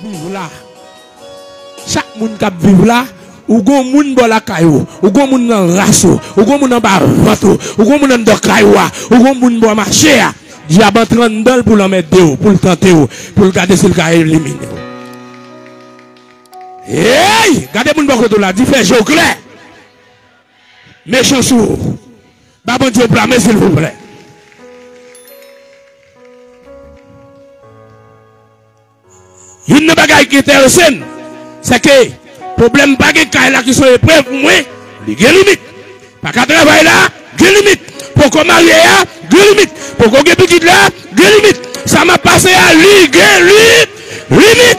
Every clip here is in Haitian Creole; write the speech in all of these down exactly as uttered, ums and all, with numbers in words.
Viv la. Chak moun k ap viv la, ou gon moun bò lakay ou, ou gon moun nan ras ou, ou gon moun anba vant ou, ou gon moun anndan kay ou a, ou gon moun bò mache a. Dyab antre anndan l pou l anmède w, pou l tante w, pou l gade si l ka elimine w. Hey! Gade moun bò kote w la, di fè je w klè. Mechan sou ou. Ba Bondye yon pla men, silvouplè. Youn nan bagay ki enterese m, se ke pwoblèm pa gen kay la ki se yon eprèv pou mwen, li gen limit. Pa ka travay la, gen limit. Poko marye a, gen limit. Poko gen pitit la, gen limit. Sa m ap pase a, li gen li, limit.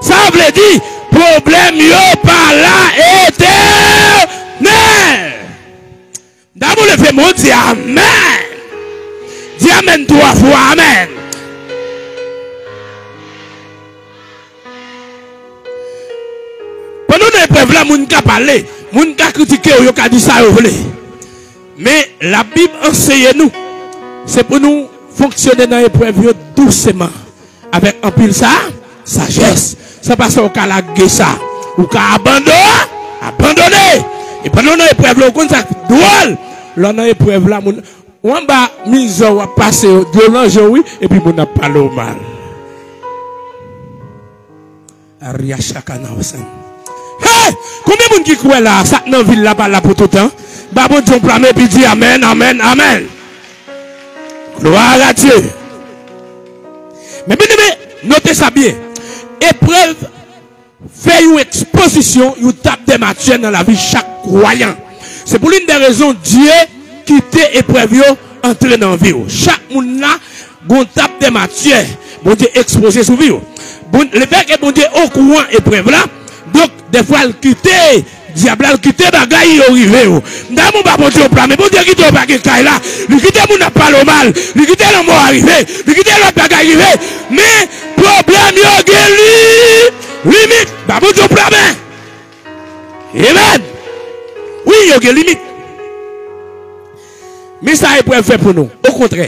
Sa vle di, pwoblèm yo pa la etènèl. Dabò leve men w, di amèn. Di amèn twa fwa, amèn. Pandan w nan eprèv la, moun ka pale, moun ka kritike w, yo ka di sa yo vle. Men, Labib anseye nou, se pou nou fonksyone nan eprèv yo douseman, avèk anpil sa, sajès. San pase w ka lage sa, ou ka abandon, abandone. E pandan w nan eprèv la, ou konn sa k dwòl, lè w nan eprèv la, moun, ou anba mizè w ap pase yo, dlo nan je w, wi, epi moun ap pale w mal. Ariachakanawasan. Hey! Konbyen moun ki kwè la, sa k nan vil la pa la pou toutan? Ba Bondye yon pla men epi di amèn, amèn, amèn. Gloire à Dieu. Men byeneme, note sa byen. Eprèv fè yon ekspozisyon, yon tap dè matyè nan lavi chak kwayan. Se pou l'une des raisons Dye kite eprèv yo antre nan vi w. Chak moun la gon tap dè matyè Bondye ekspoze sou vi w. Bon, lefètke Bondye okouran eprèv la, donk, dèfwa l kite dyab la, l kite bagay yo rive w. M ta renmen w ba Bondye yon pla men, Bondye kite w pa gen kay la, li kite moun ap pale w mal, li kite lanmò a rive, li kite lòt bagay rive, men pwoblèm yo gen li, limit. Ba Bondye yon pla men. Amen. Wi, yo gen limit. Men sa eprèv fè pou nou. Okontrè,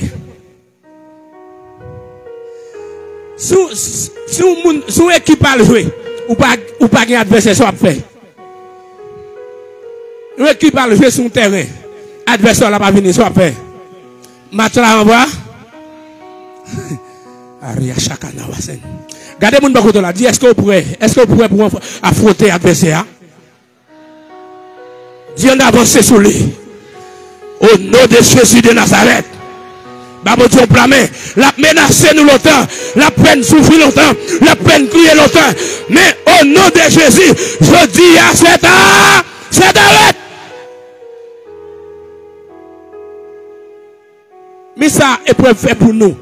si w, si w moun, si w ekip al jwe, ou pa, ou pa gen advèsè, sa w ap fè? Yon ekip al jwe sou yon tèren, advèsè w la pa vini, sa w ap fè? Match la anva? Ariachakanawasen. Gade moun bò kote w la, di, èske w prè? Èske w prè pou w afwonte advèsè a? Di ann avanse sou li. O non de Jezi de Nazarèt. Ba Bondye yon pla men. L ap menase nou lontan. L ap fè n soufri lontan. L ap fè n kriye lontan. Men o non de Jezi, jodi a, sèt a, sèt a rèt. Men sa eprèv fè pou nou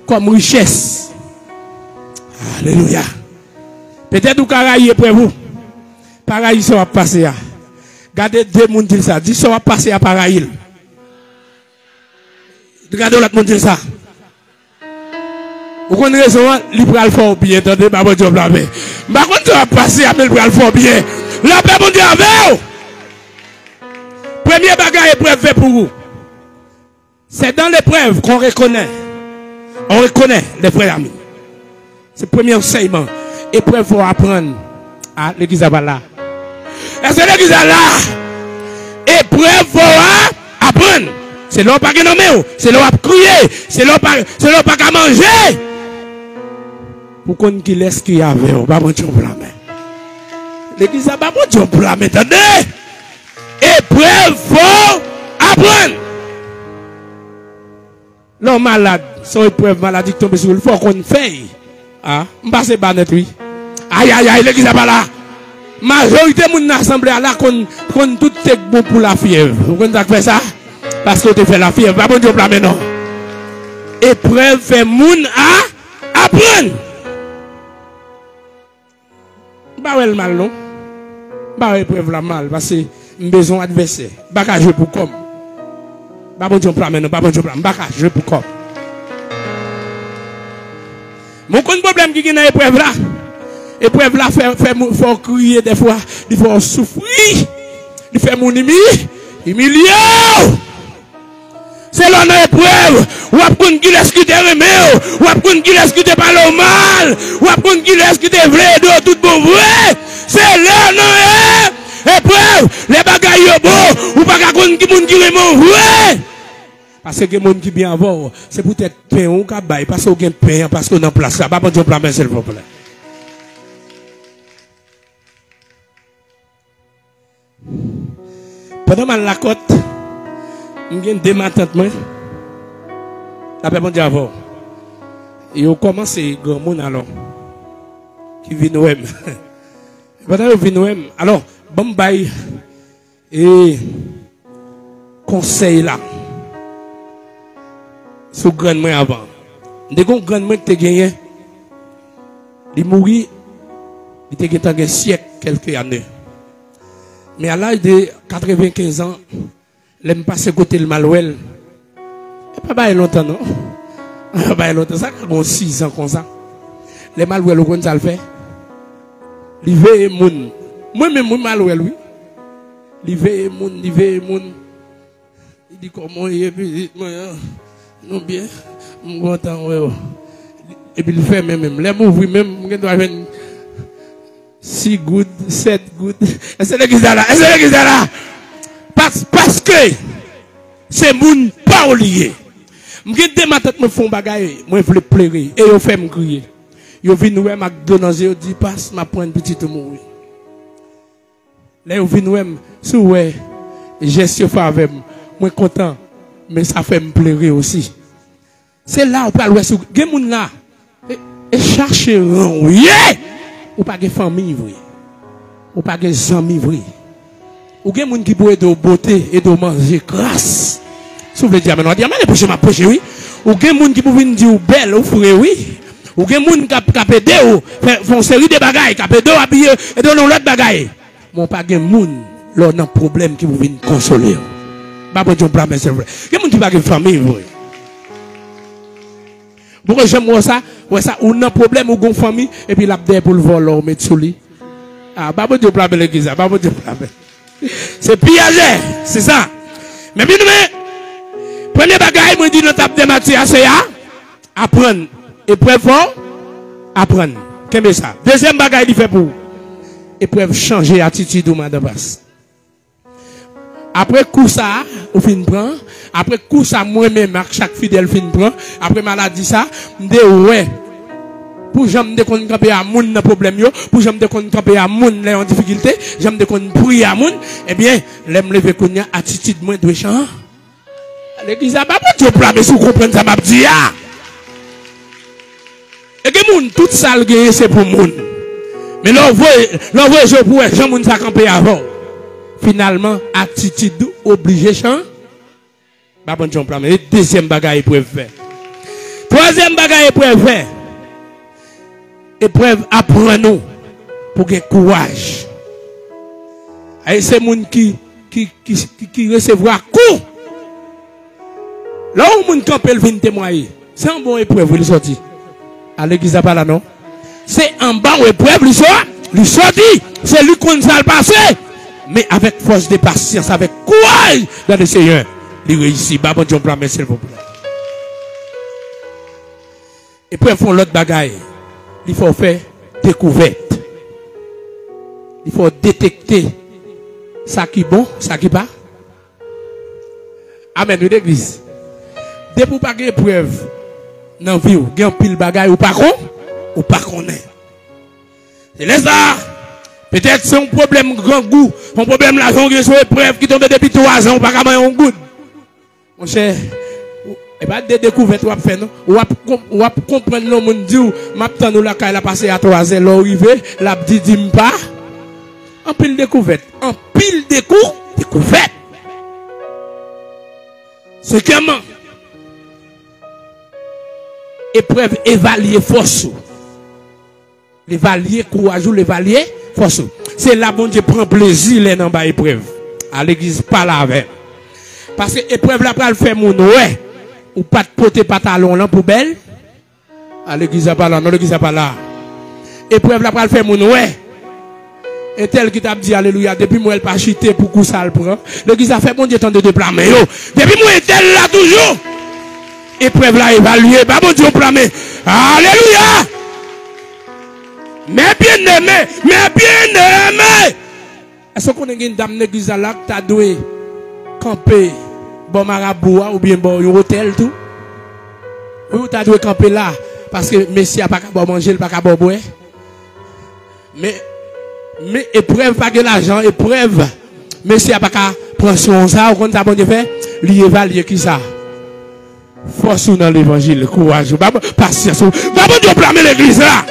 kòm richès. Alelouya. Petèt ou ka rayi eprèv ou. Pa rayi sa w ap pase a. Gade de moun, di l sa. Di sa w ap pase a, pa rayi l. Gade yon lòt moun, di l sa. Ou konn rezon an, li pral fè w byen, tande, ba Bondye yon pla men. M pa konn sa w ap pase a, men li pral fè w byen. Lapè Bondye avè w. Premye bagay eprèv fè pou ou. C'est dans l'épreuve qu'on reconnaît. On reconnaît les vrais amis. Se premye ansèyman. Eprèv fè w aprann. A, legliz la pa la. Èske legliz la la? Eprèv fè w aprann. Se lè w pa gen nan men w. Se lè w ap kriye. Se lè w pa, se lè w pa ka manje. Pou konn kilès ki avè w. Ba Bondye yon pla men. Legliz la, ba Bondye yon pla men, tande. Eprèv fè w aprann. Lè w malad, se yon eprèv maladi ki tonbe sou ou, fò w konn fèy. A, m pase ba nèt, wi. Ayayay, legliz la pa la. Majorite moun nan asanble a la konn, konn tout te k bon pou lafyèv. Ou konn sa k fè sa? Paske w te fè lafyèv. Ba Bondye yon pla men non. Eprèv fè moun a, aprann. M pa wè l mal non. M pa wè eprèv la mal, paske m bezwen yon advèsè. M pa ka jwe pou kò m. Ba Bondye yon pla men non, ba Bondye yon pla, m pa ka jwe pou kò m. Men w konn pwoblèm ki gen nan eprèv la? Eprèv la fè, fè, fè w kriye dèfwa, li fè w soufri, li fè moun imi, imilye w. Se lè w nan eprèv, W ap konn kilès ki te renmen w. W ap konn kilès ki te pale w mal. W ap konn kilès ki te vle ede w tout bon vre. Se lè w nan e-, eprèv, lè bagay yo bon, ou pa ka konn ki moun ki renmen w vre. Paske gen moun ki byen avè w, se poutèt pen w ka bay, paske w gen pen an, paske w nan plas la. Ba Bondye yon pla men, silvouplè. Pandan m al lakòt, m gen de matant mwen. Lapè Bondye avè w. Yo kòmanse granmoun alò, ki vin wè m. Pandan yo vin wè m, alò, ban m bay, e, konsèy la sou grann mwen avan. M te gen yon grann mwen ki te genyen, li mouri, li te gentan gen syèk, kèlke ane. Men a laj de katrevenkenz an, lè m pase kote l, m al wè l, e pa bay lontan non. Pa bay lontan, sa ka gon sis an konsa. Lè m al wè l, ou konn sa l fè? Li veye moun. Mwen menm, wi, m al wè l, wi. Li veye moun, li veye moun. Li di, "Kòman w ye, pitit mwen an? Nou byen? M kontan wè w." Epi li fèmen men m. Lè m ouvri men m, m gen dwa jwenn sis goud, sèt goud. Èske legliz la la? Èske legliz la la? Pas-, paske se moun pa w li ye. M gen de matant mwen fè yon bagay, mwen vle plere, e yo fè m kriye. Yo vin wè m ak dlo nan zye, yo di, "Pas, m ap pran pitit ou mouri." Lè yo vin wè m, si w wè jès yo fè avè m, mwen kontan, men sa fè m plere osi. Se la ou pral wè si w gen moun la, e, e chache ran w ye, ou pa gen fanmi vre, ou pa gen zanmi vre. Ou gen moun ki pou ede w bote, ede w manje gras. Si w vle di amèn, w a di amèn, e preche, m ap preche, wi. Ou gen moun ki pou vin di w bèl, ou fre, wi. Ou gen moun k ap, k ap ede w fè, fè yon seri de bagay, k ap ede w abiye, ede w nan yon lòt bagay. Men w pa gen moun lè w nan pwoblèm ki pou vin konsole w. Ba Bondye yon pla men, silvouplè. Gen moun ki pa gen fanmi vre. Ou poko janm wè sa, wè sa, ou nan pwoblèm, ou gon fanmi, epi l ap dèyè pou l vòlò, ou met sou li. A, ba Bondye yon pla men legliz la, ba Bondye yon pla men. Se piyajè, se sa. Men byen, men, premye bagay, mwen di nan tab de Matye a, se a, aprann. Eprèv fò, aprann. Kenbe sa. Dezyèm bagay li fè pou ou. Eprèv chanje atitid ou, madan Pas. Apre kou sa a, ou fin pran, apre kou sa mwen menm ak chak fidèl fin pran, apre maladi sa, m te wè. Pou jan m te konn kanpe a moun nan pwoblèm yo, pou jan m te konn kanpe a moun lè yon difikilte, jan m te konn priye a moun, ebyen, lè m leve kounye a, atitid mwen dwe chan-, Legliz la, ba Bondye yon pla men si w konprann sa m ap di a. E gen moun, tout sa l genyen, se pou moun. Men lè w voye, lè w voye je w pou w wè jan moun sa kanpe avè w, finalman, atitid ou oblije chan-, ba Bondye yon pla men. E dezyèm bagay eprèv fè. Twazyèm bagay eprèv fè. Eprèv aprann ou pou gen kouraj. Ay, se moun ki, ki, ki, ki, ki resevwa kou. Lè yon moun kanpe, l vin temwaye. Se yon bon eprèv, wi, li sòti. A, legliz la pa la, non. Se anba yon eprèv li sò-, li sòti. Se li konn sa l pase. Men avèk fòs de pasyans, avèk kouraj dan le Senyè, li reyisi. Ba Bondye yon pla men, silvouplè. Eprèv fè yon lòt bagay. Li fè w fè dekouvèt. Li fè w detekte sa ki bon, sa ki pa. Amèn, wi, legliz. Depi w pa gen eprèv nan vi w, gen anpil bagay ou pa kon-, ou pa konnen. Se lè sa a, petèt se yon pwoblèm grangou, yon pwoblèm lajan w gen, se yon eprèv ki tonbe depi twazan, ou pa ka manyen yon goud. Monchè, e pa de dekouvèt w ap fè, non. W ap konp-, w ap konprann lè yon moun di w, "M ap tann ou lakay la pase a twazè." Lè w rive, l ap di, "Di m pa." Anpil dekouvèt. Anpil dekou-, dekouvèt. Senkyèmman, eprèv evalye fòs ou. L evalye kouraj ou, l evalye fòs ou. Se la Bondye pran plezi lè n anba eprèv. A, legliz, pale avè m. Paske eprèv la pral fè moun wè ou pa t pote pantalon w lan poubèl. A, legliz la pa la, non, legliz la pa la. Eprèv la pral fè moun wè entèl ki t ap di alelouya, depi m wè l pa chite pou kou sa l pran. Legliz la, fè Bondye tande de pla men yo. Depi m wè entèl la toujou. Eprèv la evalye. Ba Bondye yon pla men. Alelouya! Mes bien-aimés, mes bien-aimés! Èske w konnen gen dam legliz la la ki ta dwe kanpe bò marabou a oubyen bò yon otèl tou? Wi, ou ta dwe kanpe la, paske mesye a pa ka ba w manje, li pa ka ba w bwè. Men, men eprèv pa gen lajan, eprèv, mesye a pa ka pran swen w sa, ou konn sa Bondye fè? Li evalye kisa? Fòs ou nan levanjil, kouraj ou, ba, pasyans ou. Ba Bondye yon pla men legliz la.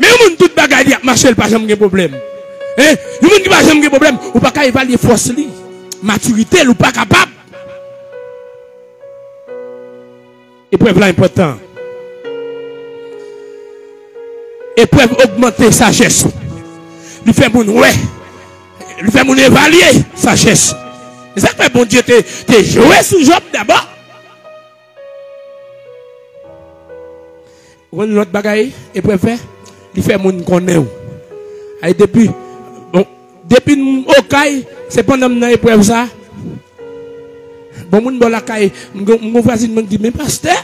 Men yon moun tout bagay li ap mache, li pa janm gen pwoblèm. Hein? Yon moun ki pa janm gen pwoblèm, ou pa ka evalye fòs li. Matirite l, ou pa kapab. Eprèv la enpòtan. Eprèv ogmante sajès ou. Li fè moun wè. Li fè moun evalye sajès. E sa k fè Bondye te, te jwe sou Jòb dabò. Ou konn lòt bagay eprèv fè? Li fè moun konnen w. Ay depi, bon, depi m okay, se pandan m nan eprèv sa. Bon, moun bò lakay, m gon m gon vwazin mwen ki di, men pastè,